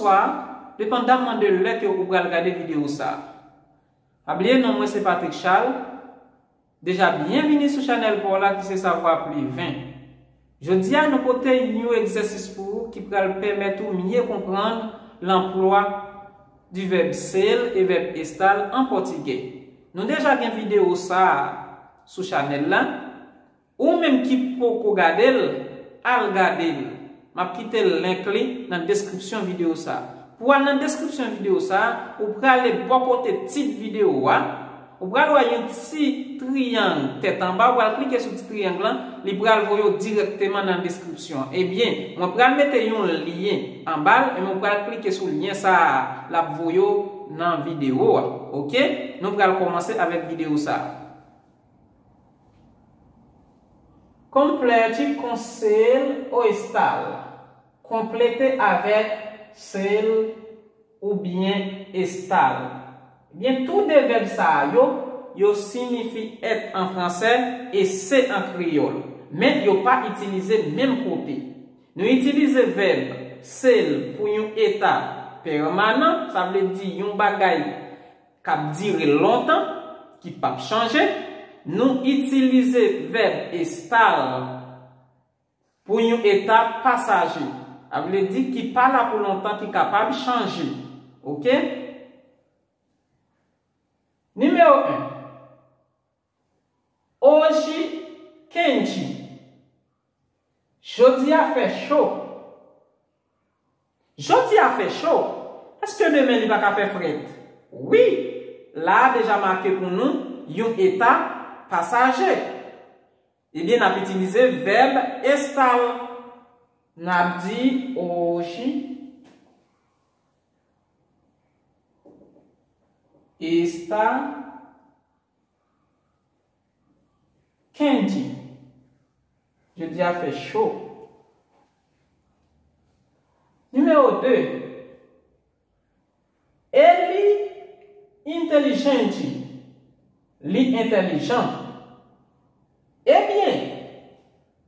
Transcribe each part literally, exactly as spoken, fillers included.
bonswa, depandaman de lè ke ou pral gade videyo sa a. Pa bliye non mwen se Patrick Charles. Deja byenvini sou chanèl pa w la ki se Savwa Pliven. Jodi a nou pote yon egzèsis pou ou ki pral pèmèt ou mye konprann lanplwa di vèb ser e vèb estar an pòtigè. Nou deja gen videyo sa a sou chanèl la. Ou menm ki poko gade l, al gade l. M ap kite link li nan deskripsyon videyo sa a. Pou al nan deskripsyon videyo sa a, ou prale bò kote tit videyo a, ou pral wè yon ti triyang tèt anba, ou pral klike sou ti triyang lan, li pral voye w dirèkteman nan deskripsyon an. Ebyen, mwen pral mete yon lyen anba l, e mwen pral klike sou lyen sa a, l ap voye w nan videyo a. Oke? Nou pral kòmanse avèk videyo sa a. Complete com ser ou estar. Konplete avèk ser oubyen estar. Ebyen, tou de vèb sa a yo, yo siyifi être an fransè e ser an kreyòl. Men yo pa itilize menm kote. Nou itilize vèb ser pou yon eta pèmanan, sa vle di yon bagay k ap dire lontan, ki p ap chanje. Nou itilize vèb estar pou yon eta pasaje, sa vle di ki pa la pou lontan, ki kapab chanje. Oke? Nimewo en. Hoje quente. Jodi a fè cho. Jodi a fè cho. Èske demen li pa ka fè frèt? Wi. La a deja make pou nou yon eta pasaje. Ebyen, n ap itilize vèb estar. N ap di hoje está quente. Jodi a fè cho. Nimewo de. Ele é inteligente. Li entèlijan. Ebyen,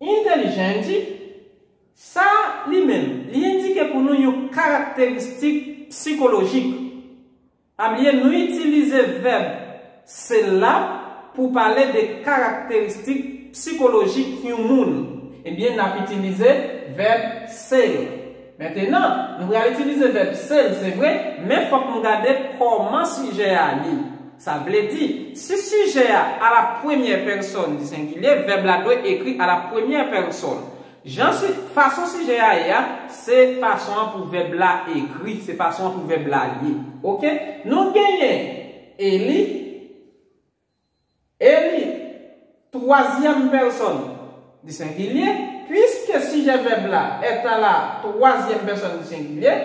inteligente, sa li menm, li endike pou nou yon karakteristik sikolojik. Pa bliye, nou itilize vèb ser la pou pale de karakteristik sikolojik yon moun. Ebyen, n ap itilize vèb ser. Mentenan, nou pral itilize vèb ser, se vre, men fòk nou gade kòman sijè a ye. Sa vle di, si sijè a à la première personne du singulier, vèb la dwe ekri à la première personne. Jan si, fason sijè a ye a, se fason an pou vèb la ekri, se fason an pou vèb la ye. Oke? Nou genyen ele, ele, twazyèm pèsòn di sengilye, puiske sijè vèb la est à la troisième personne du singulier,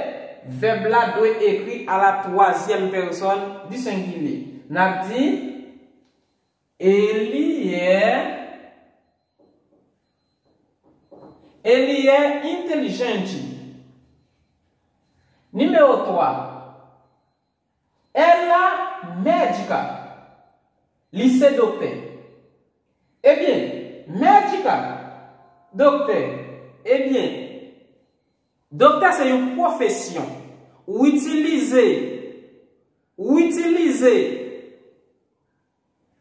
vèb la dwe ekri à la troisième personne du singulier. N ap di, ele é, ele é inteligente. Nimewo twa, ela é médica. Li se doktè. Ebyen, médica, doktè. Ebyen, doktè se yon pwofesyon. Ou itilize, ou itilize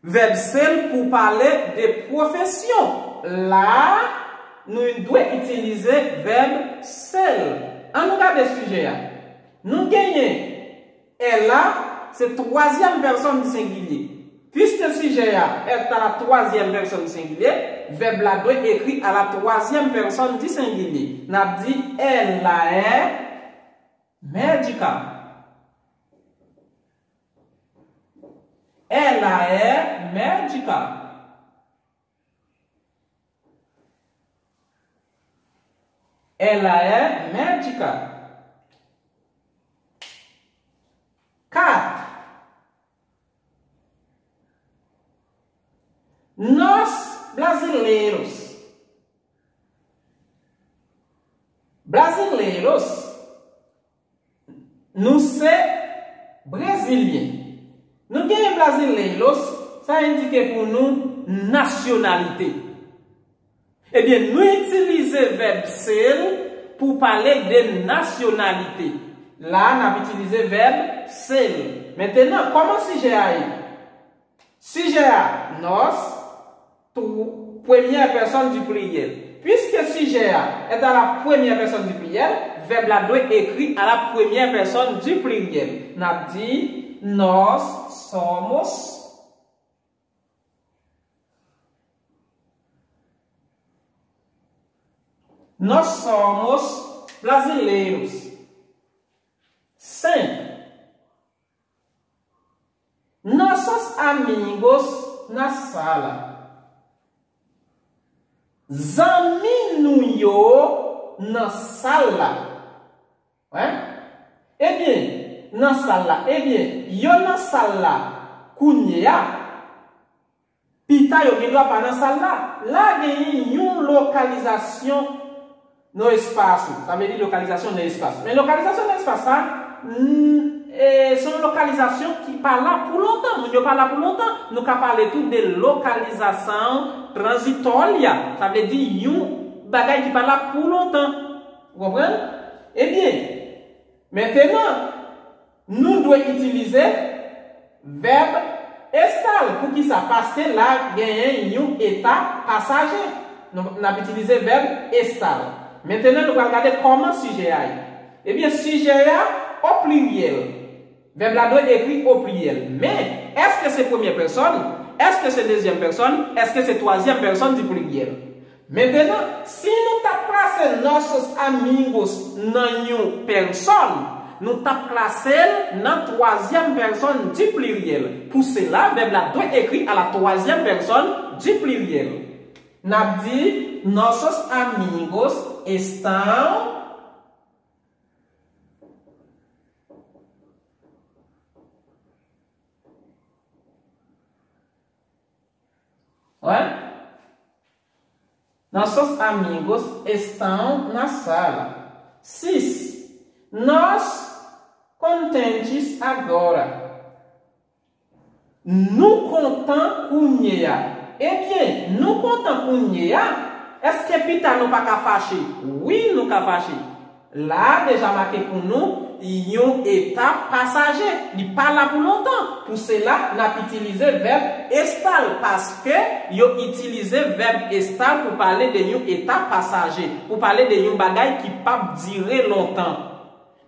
vèb ser pou pale de pwofesyon. La a, nou dwe itilize vèb ser. An nou gade sijè a. Nou genyen ela, se twazyèm pèsòn di sengilye. Puiske sijè a est à la troisième personne du singulier, vèb la dwe ekri à la troisième personne du singulier. N ap di, ela é médica. Ela é médica. Ela é médica. Kat. Nós brasileiros. Brasileiros. Nou se brezilyen. Nou genyen brasileiros, sa endike pou nou nasyonalite. Ebyen, nou itilize vèb ser pou pale de nasyonalite. La a, n ap itilize vèb ser. Mentenan, kòman sijè a ye? Sijè a, nós, tou, premyè pèsòn di pliryèl. Piske sijè a est à la première personne du pluriel, vèb la dwe ekri a la premyè pèsòn di pliryèl. N ap di, nós somos. Nós somos brasileiros. Cinco. Nossos amigos na sala. Zanmi nou yo nan sal la. Wi. Ebyen, nan sal la. Ebyen, yo nan sal la kounye a. Pita yo gen dwa pa nan sal la. La genyen yon lokalizasyon no espaço. Sa vle di lokalizasyon nan espas. Men lokalizasyon nan espas sa, n- e, se yon lokalizasyon ki pa la pou lontan. Moun yo pa la pou lontan. Nou ka pale tou de lokalização transitória. Sa vle di yon bagay ki pa la pou lontan. Ou konprann? Ebyen, mentenan, nou dwe itilize vèb estar. Poukisa? Paske la genyen yon eta pasaje. Nou, n ap itilize vèb estar. Mentenan, nou pral gade kòman sijè a ye. Ebyen, sijè a o pliryèl. Vèb la dwe ekri o pliryèl. Men, èske se premyè pèsòn? Èske se dezyèm pèsòn? Èske se twazyèm pèsòn di pliryèl? Mentenan, si nou t ap plase nossos amigos nan yon pèsòn, nou t ap plase l nan twazyèm pèsòn di pliryèl. Pou sela, vèb la dwe ekri a la twazyèm pèsòn di pliryèl. N ap di, nossos amigos estão. Wi. Nossos amigos estão na sala. Sis. Nós contentes agora. Nou kontan kounye a. Ebyen, nou kontan kounye a. Èske pita nou pa ka fache? Wi, nou ka fache. La a deja make pou nou yon eta pasaje. Li pa la pou lontan. Pou sela, n ap itilize vèb estar, paske yo itilize vèb estar pou pale de yon eta pasaje, pou pale de yon bagay ki p ap dire lontan.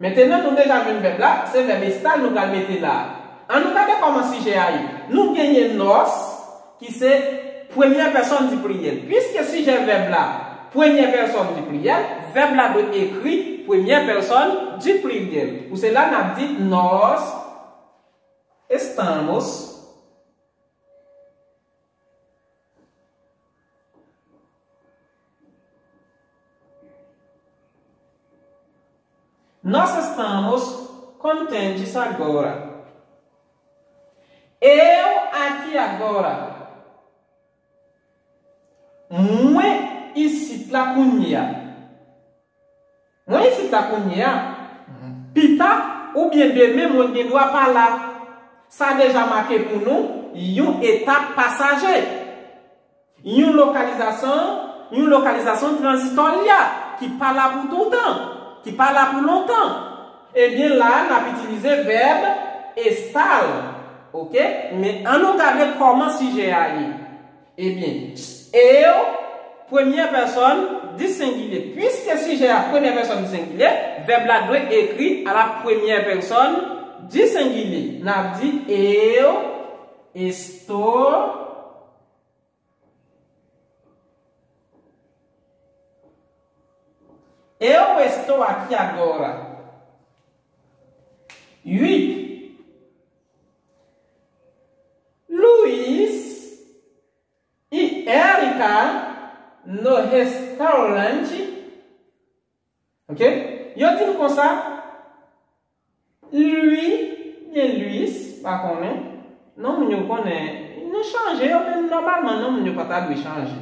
Mentenan, nou deja jwenn vèb la, se vèb estar nou pral mete la a. Ann nou gade kòman sijè a ye. Nou genyen nós, ki se premyè pèsòn di pliryèl. Piske sijè vèb la, premyè pèsòn di pliryèl, vèb la dwe ekri premyè pèsòn di pliryèl. Pou sela, n ap di, nós estamos. Nós estamos contentes agora. Eu aqui agora. Mwen isit la kounye a. Mwen isit la kounye a. Pita oubyen demen mwen gen dwa pa la. Sa deja make pou nou yon eta pasaje. Yon lokalizasyon, yon lokalizasyon tranzitòrya ki pa la pou toutan, ki pa la pou lontan. Ebyen, la a, n ap itilize vèb estar. Oke? Men ann nou gade kòman sijè a ye. Ebyen, eu, premyè pèsòn di sengilye. Piske sijè a premyè pèsòn di sengilye, vèb la dwe ekri a la premyè pèsòn di sengilye. N ap di, eu estou. Eu estou aqui agora. Uit. Luís e Érica no restaurante. Ok? Yo di m konsa, Louis, byen Luis, pa konnen. Non moun yo konnen, nou chanje yo, men nòmalman non moun yo pa ta dwe chanje.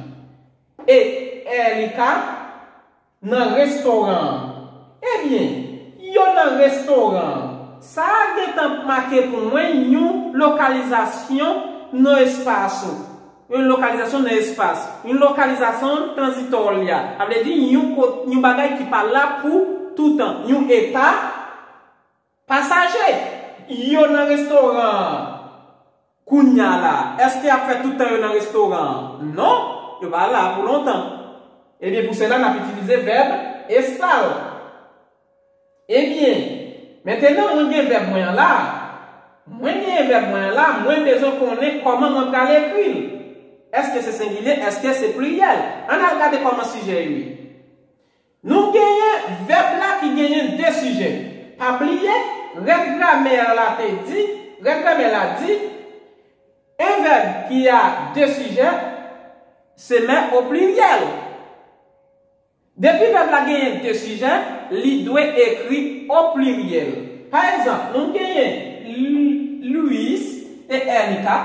E Érica nan restoran an. Ebyen, yo nan restoran an. Sa a gentan make pou mwen yon lokalizasyon no espaço. Yon lokalizasyon nan espas. Yon lokalizasyon tranzitòrya. Sa vle di yon kot, yon bagay ki pa la pou toutan. Yon eta Pasaje, yo nan restoran an. Kounye a la, èske y ap fè tout tan yo nan restoran an? Non, yo pa la pou lontan. Ebyen, pou sela, n ap itilize vèb estal. Ebyen, mentenan mwen gen vèb mwen an la. Mwen gen vèb mwen an la, mwen bezwen konnen kòman mwen pral ekri l. Èske se sengilye, èske se pliryèl? Ann al gade kòman sijè yo ye. Nou genyen vèb la ki genyen de sijè. Pa bliye, règ gramè la te di, règ gramè la di, un verbe qui a deux sujets se met au pluriel. Depi vèb la genyen de sijè, li dwe ekri o pliryèl. Pa egzanp, nou genyen L-, Luis e Ernika,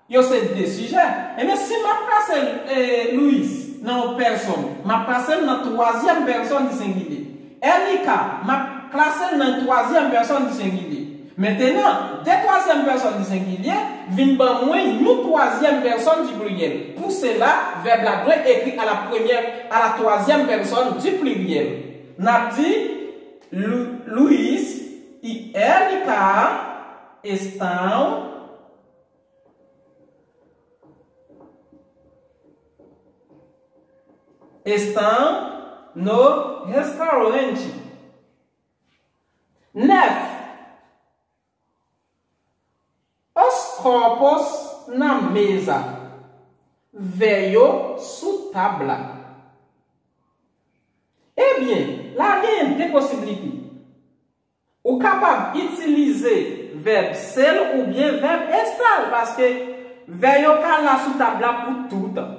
yo se de sijè. Ebyen, si m ap plase, eh, Luis nan yon pèsòn, m ap plase l nan twazyèm pèsòn di sengilye. Ernika, m ap plase l nan twazyèm pèsòn di sengilye. Mentenan, de twazyèm pèsòn di sengilye vin ban mwen yon twazyèm pèsòn di pliryèl. Pou sela, vèb la dwe ekri a la premyè, a la twazyèm pèsòn di pliryèl. N ap di, Lu-, Luis y Erika estão, estão no restaurante. Nèf. Os copos na mesa. Vè yo sou tab la. Ebyen, la genyen de posiblite. Ou kapab itilize vèb ser oubyen vèb estar, paske vè yo ka la sou tab la pou toutan.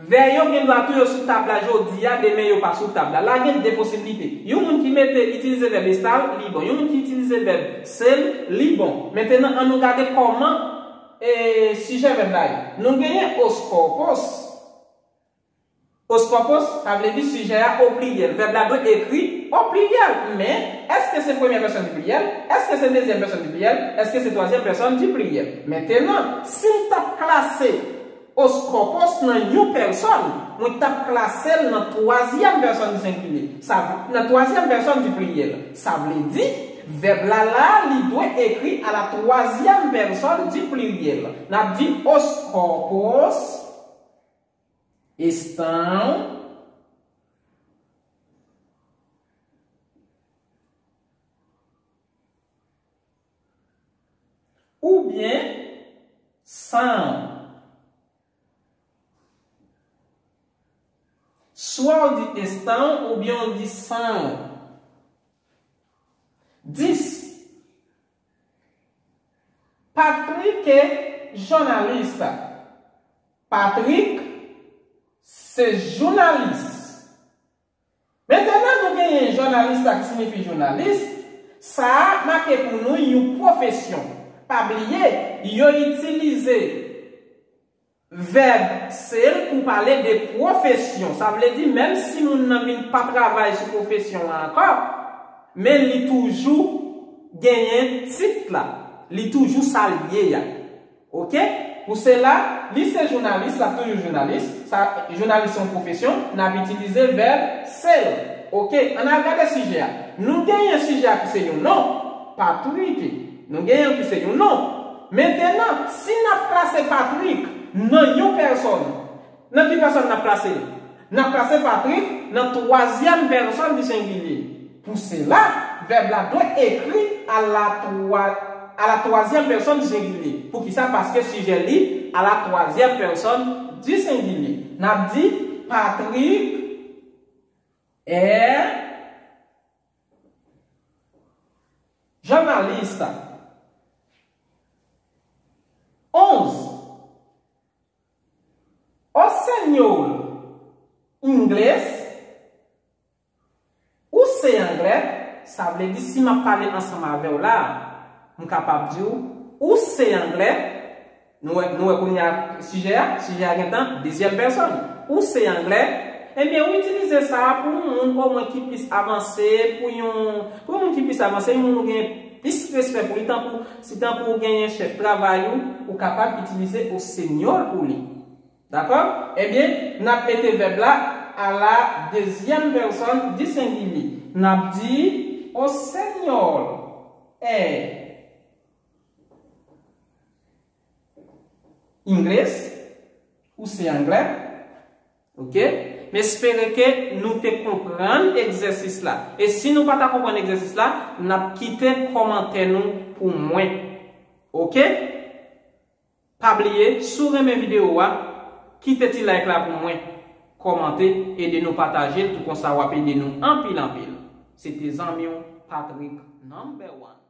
Vè yo gen dwa tou yo sou tab la jodi a, demen yo pa sou tab la. La gen de posiblite. Yon moun ki mete, itilize vèb estar, li bon. Yon moun ki itilize vèb ser, li bon. Mentenan, ann nou gade kòman, e, sijè vèb la ye. Nou genyen os copos. Os copos, sa vle di sijè a o pliryèl. Vèb la dwe ekri o pliryèl. Men, èske se premyè pèsòn di pliryèl? Èske se dezyèm pèsòn di pliryèl? Èske se twazyèm pèsòn di pliryèl? Mentenan, si m t ap klase os copos nan yon pèsòn, mwen t ap klase l nan twazyèm pèsòn di sengilye. Sa, nan twazyèm pèsòn di pliryèl. Sa vle di, vèb la la, li dwe ekri a la twazyèm pèsòn di pliryèl. N ap di os copos estão oubyen são. Swa w di estão oubyen w di são. Dis. Patrick é jornalista. Patrick se jounalis. Mentenan, nou genyen jornalista ki siyifi jounalis. Sa a make pou nou yon pwofesyon. Pa bliye, yo itilize vèb ser pou pale de pwofesyon. Sa vle di, menm si moun nan vin pa travay sou pwofesyon an ankò, men li toujou genyen tit la. Li toujou sa l ye a. Oke? Pou sela, li se jounalis, l ap toujou jounalis. Sa, jounalis se yon pwofesyon, n ap itilize vèb ser. Oke? Ann al gade sijè a. Nou genyen sijè a ki se yon non. Patrick. Nou genyen ki se yon non. Mentenan, si n ap plase Patrick nan yon pèsòn, nan ki pèsòn n ap plase l? N ap plase Patrick nan twazyèm pèsòn di sengilye. Pou sela, vèb la dwe ekri a la twa-, a la twazyèm pèsòn di sengilye. Poukisa? Paske sijè li a la twazyèm pèsòn di sengilye. N ap di, Patrick é jornalista. Onze. O senhor inglês, ou se anglè, sa vle di si m ap pale ansanm avè w la, m kapab di w, ou se anglè, nou wè, nou wè kounye a sijè a, sijè a gentan dezyèm pèsòn. Ou se anglè, ebyen, ou itilize sa a pou yon moun omwen ki plis avanse, pou yon, pou yon moun ki plis avanse, yon moun ou gen plis respè pou li, tankou, si tankou ou genyen chèf travay ou, ou kapab itilize o senhor pou li. Dakò? Ebyen, n ap mete vèb la a la dezyèm pèsòn di sengilye. N ap di, o senhor. English, ou se anglè. Ok? M espere ke nou te konprann egzèsis la. E si nou pa ta konprann egzèsis la, n ap kite kòmantè nou pou mwen. Ok? Pa bliye, si w renmen videyo a, kite ti like la pou mwen. Kòmante, ede nou pataje l tou, konsa w ap ede nou anpil anpil. Se te zanmi w, Patrick number one.